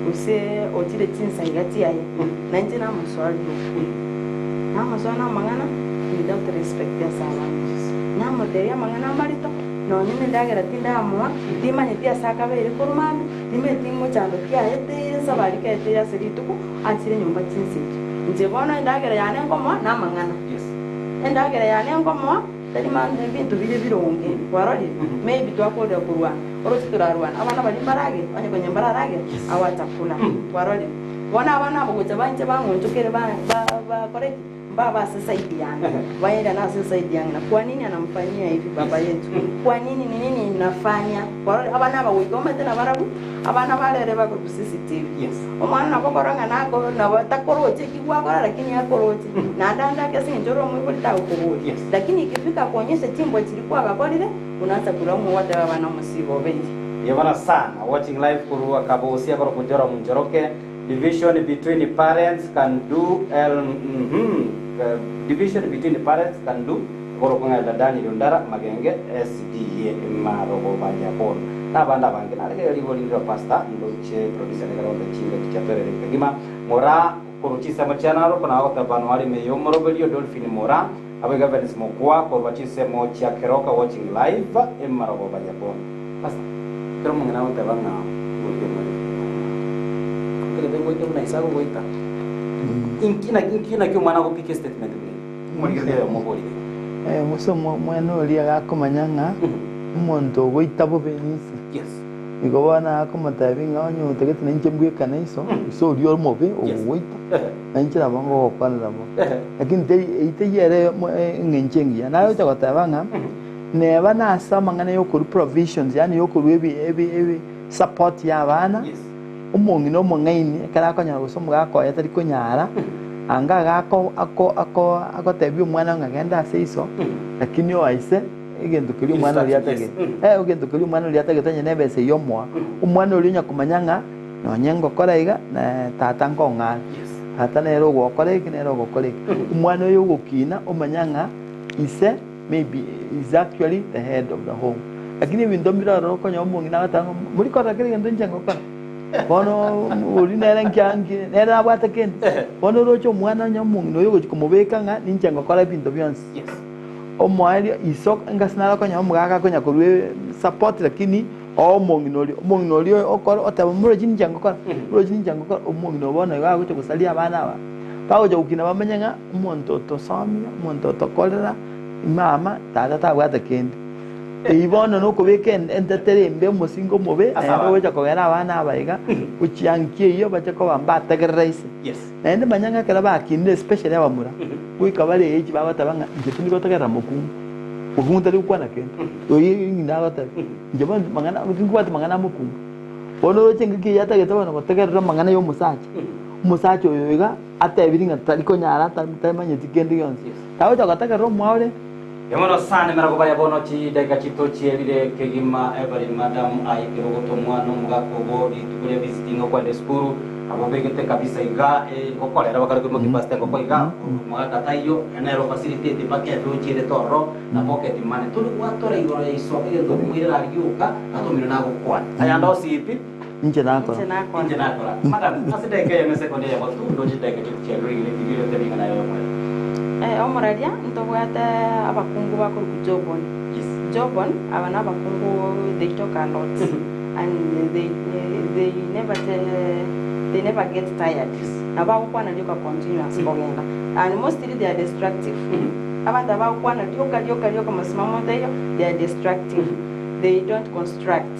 gose ochire chinsa iga chiaye, na inche namosoa rioka. Namosoa namang'ana without respect ase abande. Namotebia amang'ana amarito, nonye nendagera tindamoa, timanyeti ase akabeire korwa mambia, timanyeti mochando ki aeteire, nsabari ki aeteire ase rituko, Achire nyomba chinsecho. Inche bono endagera yane nkomoa namang'ana. Endagera yane nkomoa tari ebinto bire bironge. Kwarorire? Maybe twakorire korwana, oroche torarwane, abana baria mbaragere, onye konya mbararagere, awatakula. Kwarorire? Bono abana aba gocha bainche bang'onchokere ba bakore ki? Mbabe ase side yane, bairane ase side ya ng'ina. Kwa nini anamfanyia hivi baba yetu? Kwa nini ni nini nafanya? Kwarorire? Abana aba goika omanyete nabarabwo, abana ba rero bakorwa CCTV. Omwana nabo okorora ng'a nako nabo takoroche eki gwakora lakini akoroche. Naende ande ake ase eng'encho ore omoibori tagokoboria. Lakini ikifika akuonyeshe chimbwa chiria kwagakorire, unaanza kulaumu gwateba abana omosigo obeire. Yebana sana watching live korwa Kabosi akorokwa Joram Njoroge. Division between parents can do el uhmm division between parents can do akorokwa ng'a Elder Daniel Ondara Magenge SDA Marogoba ya bono na abande abange naregereria rigori riro pastor ndoche producer nigo aronde chingaki chiatwerire kegima Moraa korwa chinsemo chia Narok na agoteba Noari Meya omoroberio Dolphin Moraa aboigo Evans Mokwa korwa chinsemo chia Keroka watching live Emarogoba ya bono Pastor ekero omong'ina agoteba ng'a ngoika emwere otagete ngoite buna ise agogoita inki naki inki naki omwana agopika estatement buna eyio omorikeri oyomo oborire Eh, gose omwana oria gakomanya ng'a omonto ogoita bobe ninse. Yes. Igo bono akomotebia ng'a onye otagete nainche mbwekane iso, iso oria omobe Yes. ogogoita, nainche nabo ngogokwanera bo. Lakini teri eyio teri ere eng'encho engiya. Naye ocha goteba ng'a Neba nase amang'ana y'okorua provisions, yaani y'okorua ebi ebi ebi support y'abana, Yes. omong'ina omong'aini ekero akonyora gose omogaka oye tari konyara, anga iga ako ako ako agotebia omwana ng'a genda ase iso, lakini oa ise egento keria omwana oria Instruction, yes. atagete. Eh, egento keria omwana oria atagete onye na ebesa eyio omoa. Omwana oria onya komanya ng'a nonye ngokora iga, na tata nkong'a are. Yes. Tata nere ogokora eke, nere ogokora eke. Omwana oyo ogokina omanya ng'a ise maybe is actually the head of the home. Lakini ebinto mbire ororo okonyora omong'ina agoteba ng'a mori korora kera egento inche ngokora. Bono oria nere nkia nki nere nabwate kende. Bono oroche omwana onye omong'ina oyo ogochia komobeka ng'a ninche ngokora ebinto bionsi. Omoerio iso engasi naro okonyora omogaka akonya korwa support lakini oo omong'ina oria, omong'ina oria okora oteba morochi ninche ngokora, morochi ninche ngokora, omong'ina oyo bono igo agocha gosaria abana aba, bagocha gokina bamanye ng'a omonto otosomia, omonto otokorera, mama, tata tabwate kende. Eyio bono nokobeka entetere embe omosingo omobe, Ase naende abana. ogocha kogera abana aba iga, gochia nki eyio bache koba mbategerera ise. Yes. Naende manya ng'a ekero bakinire especially abamura, goika bare age bagoteba ng'a inche tindi gotegerera mokungu, mokungu tari gokwana kende, oyio ng'ina agoteba, inche bono mang'ana tinkobwati mang'ana a mokungu. Bono oroche engaki eyio atagete bono gotegerera amang'ana ya omosacha, omosacha oyo iga atebiri ng'a tari konyara tamanyeti kende gionsi, tagocha gotegerera omwao rende. Emono sana emerako baya bono chidaika chito chierire kegima every madam aye kero gotomwa nomogaka obo rituko ria visiting okwenda esukuru abwo obegete kabisa iga engoko rero bakare koimokia pastor engoko iga omogaka taiyo nere ofacilitate mpaka ebe ochierete ororo na pocket money tori gwatora igoro ya iso egento okomoirera aria gioka atomire nagokwana ayande osipi Inche nakora. Inche nakora. Inche nakora. Madam, ase edageka eyemo esekondi eyemo tu, ndoche chidageka chiaito chiarurire rigiya otebe ing'ana yaye omoerio. Omoraria, ntobwate abakungu bakorokwa Jobon. Yes. Jobon, aba nabakungu they talk a lot and they, they never tell, they never get tired. Nabo bagokwana rioka continuous kogenda and mostly they are destructive. Abanto aba bagokwana rioka rioka rioka mosimamo taiyo, they are destructive, they don't construct.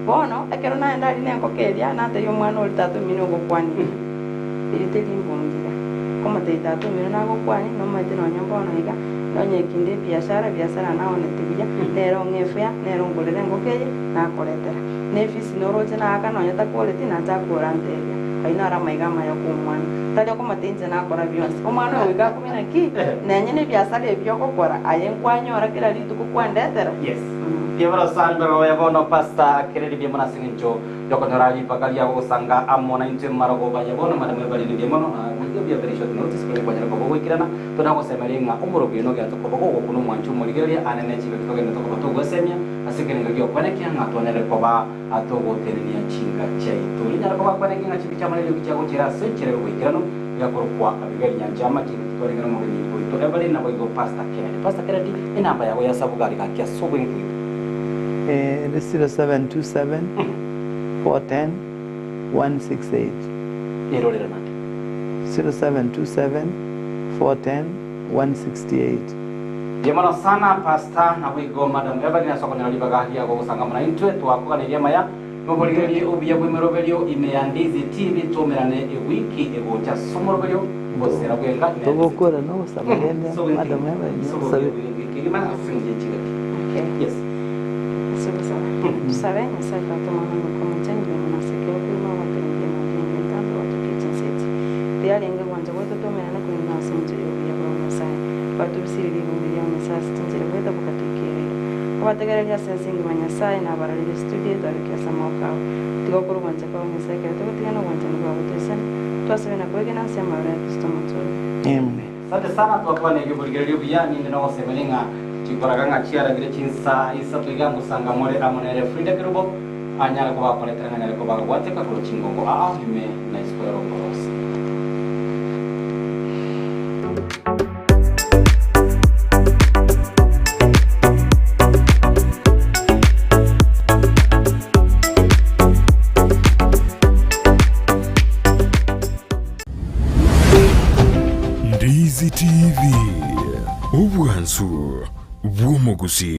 Bono ekero naenda aria nenkoko eria, natebia omwana oria, Tata omino ogokwanie. Erio teri mbongiya. Nkomotebia, Tata omino nagokwanie, nomanyete nonya mbono iga, nonya ekinde ebiashara, ebiasara naoneti buya, nere ong'e efare, nere ongorere engoko eye, nakoretera. Na efisi noroche naaka nonya takoreti, nacha akore antebia. Ayio naro amaiga amaya kw'omwana. Tari okomotebia inche nakora bionsi. Omwana oyo goika akumie naki? Nenye nebiasara ebi ogokora, aye nkwanyora kera rituko kwandetera? Yes. Mbuya sana mbere bono Pastor Kereri mbuya mono ase eng'encho yokonyora ribaga ria gogosanga amo naintwe marogoba ya bono madam Evelyn mbuya mono nigo bia very short notice korende kwanyara koba ogoikerana tona gosemeria ng'a omorobi oyo nogento koba gogokuna omwancho omorigereria ane ne chingaki togende tokoba togoesemia ase ekerengo giokwenekia ng'a twanyare koba togotenenia chinka chiaito rinyare koba kwenekia ng'a chinka chiamana eriogi chiagochera ase enchera yogoikeranu igakorokwa Abigail Nyanchama chingaki twarenge nomogeni oito Evelyn naboigo Pastor Kennedy Pastor Kennedy enamba yago ya Sabugari gaki ase obweng'e bwaito. Ere 0727 410 168. Erorera nande. 0727 410 168. Mbuya mono sana Pastor naboigo Madam Evelyn ase okonyora ribaga ria gogosanga amo naintwe twakoganeirie amaya noborigererie obuya bw'emeroberio ime ya Ndizi TV twaumerane ewiki egocha ase omoroberio bosera bwenga ime ya Ndizi Togokora TV. nogosaba rende Ase obweng'e Madam Evelyn ase osabe. obweng'e kegima ase engencho ye chingaki. Okay. Yes. Ase ogosaba. Tosabe, Nyasae Tata, Omwana, na Omoika Omochenu, mbuya mono ase ekero okorima ogotera mbuya mono riaino ritambe gwatukia chinsa echi. Tiyarenge gwancha gwaito twaumerane korende ase engencho y'obuya bwao Nyasae. Gwatobisirie rigumbi riao Nyasae ase chinchera goeta bogatoikera iga. Obategererie ase ense engima Nyasae, na abarorire studio etwabekia ase amaboko ao. Tiga okore ogwancha kwao Nyasae ekero togotigana obwanchani bwabo toisane. Twasabe na kwegena ase amaroro ya Kristo Omotoori. Amen. Asante sana twakwaneire oborigereria obuya ninde nogosemeria ng'a chinkoraga ng'a chiaragire chinsa isato iga ngosanga more amo nere Frida Kerubo anyare koba akoretera ng'a anyare koba agwateka korwa chingongo aa ime na isiko ya Rongorosi. Ndizi TV, obwansu bw'omogusii.